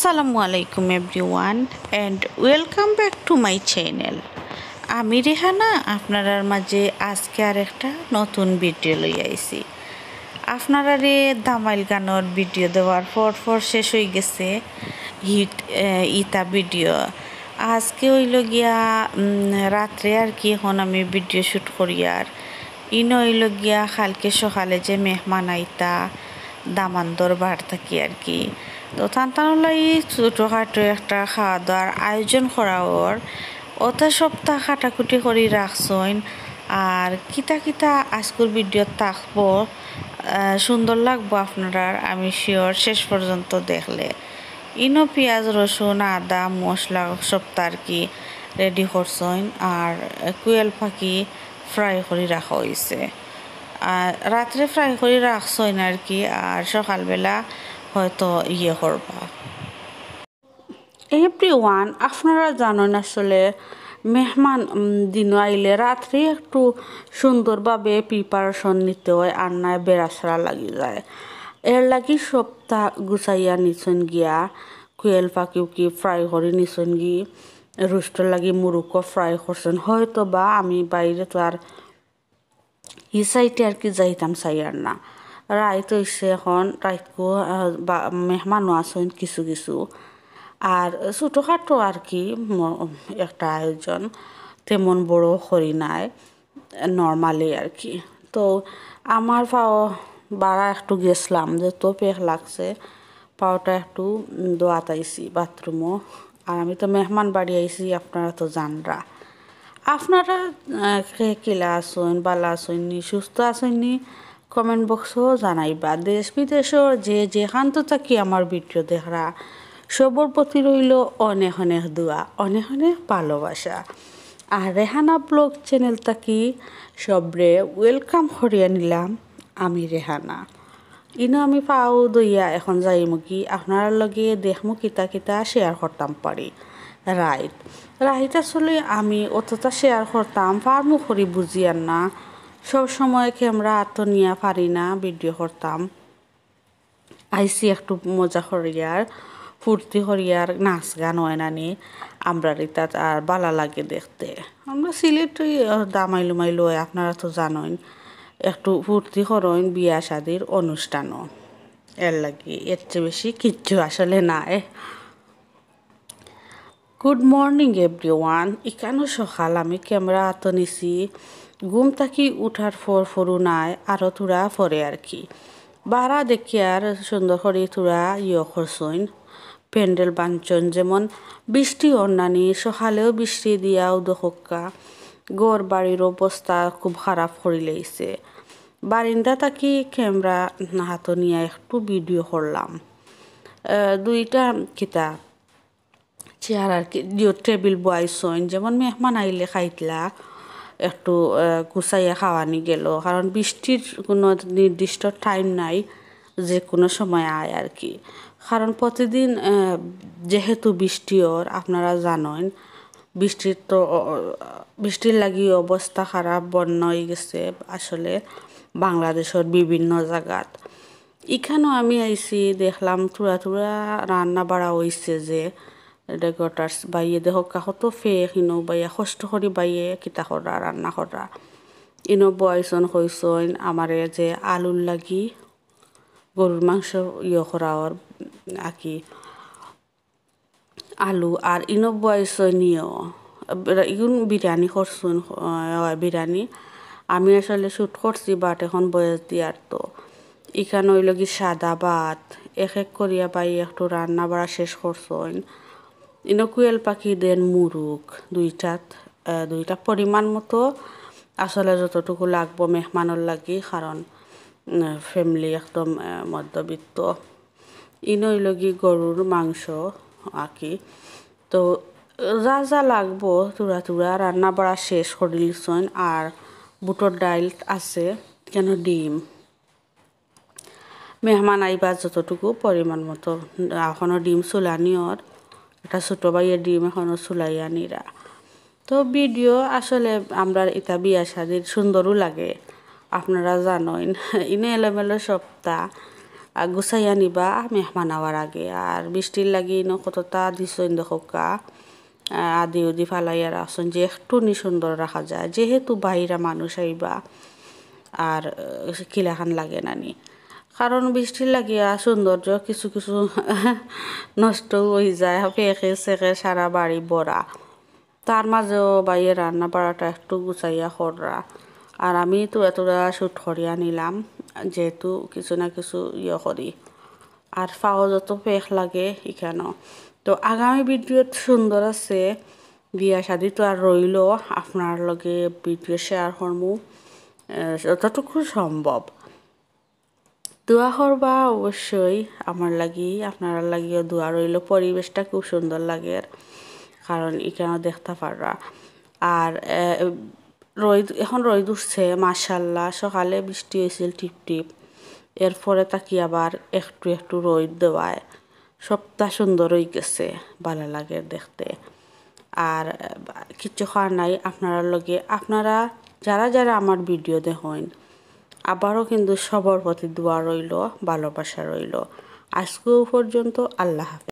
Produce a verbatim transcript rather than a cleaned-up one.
আসসালামু আলাইকুম everyone and welcome back to my channel। আমি রেহানা আপনারার মাঝে আজকে আর একটা নতুন ভিডিও লই আইছি। আপনারারে দামাইল গানর ভিডিও দেওয়ার পর পর শেষ হয়ে গেছে হিট, এ, ইতা ভিডিও। আজকে হইল গিয়া, উম, রাত্রে আর কি এখন আমি ভিডিও শ্যুট করি। আর ইনো হইল গিয়া কালকে সকালে যে মেহমান আইতা দামান্দর বাড়ি থাকি আর কি। তো তান তানর লাগি ছোটোখাটো একটা খাওয়া দাওয়ার আয়োজন করা ওর। অত সপ্তাহ কাটাকুটি করি রাখছইন। আর কিতা কিতা আজকুর ভিডিও থাকবো, আহ, সুন্দর লাগবো আপনারার, আমি শিওর শেষ পর্যন্ত দেখলে। ইনো পিঁয়াজ, রসুন, আদা, মশলা সবতা আর কি রেডি করছইন। আর কুয়েল পাখি ফ্রাই করি রাখা হইছে। আর রাত্রে ফ্রাই করি রাখছইন আর কি, আর সকালবেলা হয়তো ইয়ে করবা। এভরিওয়ান, আপনারা জানেন আসলে মেহমান, উম, দিন আইলে রাত্রে একটু সুন্দরভাবে প্রিপারেশন নিতে হয়, আর নায় বেড়াছাড়া লাগি যায়। এর লাগি সবতা গুছাইয়া নিছইন গিয়া, কুয়েল পাখিও কি ফ্রাই করি নিছইন গি, রোস্টর লাগি মুরুকও ফ্রাই করছইন। হয়তো বা আমি বাইরে তো আর ই সাইডে আর কি যাইতাম চাইয়ার না। রাইত হইছে এখন, রাইতকু, আহ, বা-, মেহমানও আছইন কিছু কিছু। আর ছোটোখাটো আর কি ম-, একটা আয়োজন, তেমন বড় করি নাই, নর্মালি আর কি। তো আমার পাও বারা একটু গেছলাম, যে তো পেক লাগছে, পাওটা একটু, উম, ধোয়াত আইছি বাথরুমও। আর আমি তো মেহমান বাড়ি আইছি, আপনারা তো জানরা। আপনারা, আহ, কে কিলা আছইন, বালা আছইন নি, সুস্থ আছইন নি, কমেন্ট বক্সও জানাইবা। দেশ বিদেশর যে যেখান তো থাকি আমার ভিডিও দেখরা, সবর প্রতি রইল অনেক অনেক দোয়া, অনেক অনেক ভালোবাসা। আর রেহানা ব্লগ চ্যানেল থাকি সবরে ওয়েলকাম করিয়া নিলাম আমি রেহানা। ইনো আমি পাও ধইয়া এখন যাইমুগি, আপনারার লগে দেখমু কিতা কিতা শেয়ার করতাম পারি। রাইত, রাইত আসলে আমি অতটা শেয়ার করতাম পারমু করি বুঝিয়ার না, সব সময় ক্যামেরা আতো নিয়া পারি না ভিডিও করতাম। আইছি একটু মজা করিয়ার, ফুর্তি করিয়ার, নাচ গান হয় না নি, আমরার ইতাত আর বালা লাগে দেখতে। আমরা সিলেট ওই, আহ, দামাইলু মাইলু হয়, আপনারা তো জানইন, একটু ফুর্তি করইন বিয়া শাদির অনুষ্ঠানও, এর লাগি এর চেয়ে বেশি কিচ্ছু আসলে নাই। Good morning everyone. ইকানো সকাল, আমি ক্যামেরা আতো নিছি। ঘুম থাকি উঠার পর ফরু নাই, আরও থুড়া পরে আর কি। বারা দেখিয়ার সুন্দর করি থুড়া ইয়ে করছইন, প্যান্ডেল বানছইন। যেমন বৃষ্টি অর না নি, সকালেও বৃষ্টি দিয়াও দেখউক্কা, ঘর বাড়ির অবস্থা খুব খারাপ করি লাইছে। বারিন্দা থাকি ক্যামেরা আতো নিয়া একটু ভিডিও করলাম। আহ, দুইটা কিতা চেয়ার আর কি, দিও টেবিল বওয়াইছইন, যেমন মেহমান আইলে খাইতলা, একটু, আহ, গুছাইয়া খাওয়ানি গেল, কারণ বৃষ্টির কোনো নির্দিষ্ট টাইম নাই, যে কোনো সময় আয় আর কি। কারণ প্রতিদিন, আহ, যেহেতু বৃষ্টি অর, আপনারা জানইন, বৃষ্টির তো, অ-, অ-, বৃষ্টির লাগি অবস্থা খারাপ, বন্যা হয়ে গেছে আসলে বাংলাদেশর বিভিন্ন জাগাত। ইখানো আমি আইছি, দেখলাম থুড়া থুড়া রান্না বাড়া হইছে যে, এটা গটার্স বাইয়ে দেখউক্কা কত ফেক, ইনো বাইয়া কষ্ট করি বাইয়ে কিতা করা, রান্না করা। ইনো বওয়াইছইন কইছইন আমারে যে আলুর লাগি গরুর মাংস ইয়ে করা অর আর কি। আলু আর ইনো বওয়াইছইন ইয়ো, ইগুন বিরিয়ানি করছইন, আহ, বিরিয়ানি। আমি আসলে শ্যুট করছি, but এখন ভয়েস দিয়ার তো। ইখান হইল কি সাদা ভাত, এক এক করিয়া বাই একটু রান্না বাড়া শেষ করছইন। ইনো কুয়েল পাখি দেন মুরুক দুইটাত, আহ, দুইটা পরিমাণ মতো, আসলে যতটুকু লাগবো মেহমানর লাগি, কারণ, উম, ফ্যামিলি একদম, আহ, মধ্যবিত্ত। ইনো হইল কি গরুর মাংস আর কি। তো যা যা লাগবো থুড়া থুড়া রান্না বাড়া শেষ করি লিছইন। আর বুটর ডাইল আছে, কেন ডিম। মেহমান আইবা যতটুকু পরিমাণ মতো, এখনো ডিম চুলানি অর, একটা ছোটো ভাইয়ে ডিম এখনো চুলাইয়া নিরা। তো ভিডিও আসলে আমরার ইতা বিয়া শাদির সুন্দরও লাগে, আপনারা জানইন। ইনো এলোমেলো সপ্তাহ, আর গুছাইয়া নিবা মেহমান আওয়ার আগে। আর বৃষ্টির লাগি ইনো কততা দিছইন দেখউক্কা, আহ, আদি উদি ফালাইয়া রাখছইন, যে একটু নি সুন্দর রাখা যায়, যেহেতু বাইরা মানুষ আইবা, আর, আহ, কিলাখান লাগে না নি। কারণ বৃষ্টির লাগিয়া সৌন্দর্য কিছু কিছু নষ্ট অইযায়, ফেকে সেকে সারা বাড়ি ভরা। তার মাঝেও বাইয়ে রান্না বাড়াটা একটু গুছাইয়া কররা। আর আমি তো এতটা shoot করিয়া নিলাম, যেহেতু কিছু না কিছু ইয়ে করি। আর ফাও যত ফেক লাগে ইখানো। তো আগামী video সুন্দর আছে, বিয়া শাদি তো আর রইলো, আপনার লগে video share করমু, আহ, যতটুকু সম্ভব। দোয়া করবা অবশ্যই আমার লাগি, আপনারার লাগিও দোয়া রইলো। পরিবেশটা খুব সুন্দর লাগের, কারণ ইখানো দেখতা পাররা। আর, আহ, রইদ, এখন রইদ উঠছে, মাশাআল্লাহ। সকালে বৃষ্টি অইছিল টিপ টিপ, এরপরে তাকি আবার একটু একটু রইদ দেওয়ায় সবটা সুন্দর অইগেছে, ভালা লাগের দেখতে। আর, আহ, কিচ্ছু কওয়ার নাই, আপনারার লগে, আপনারা যারা যারা আমার video দেখইন, আবারও কিন্তু সবর প্রতি দোয়া রইলো, ভালোবাসা রইলো। আজকেও পর্যন্ত, আল্লাহ হাফেজ।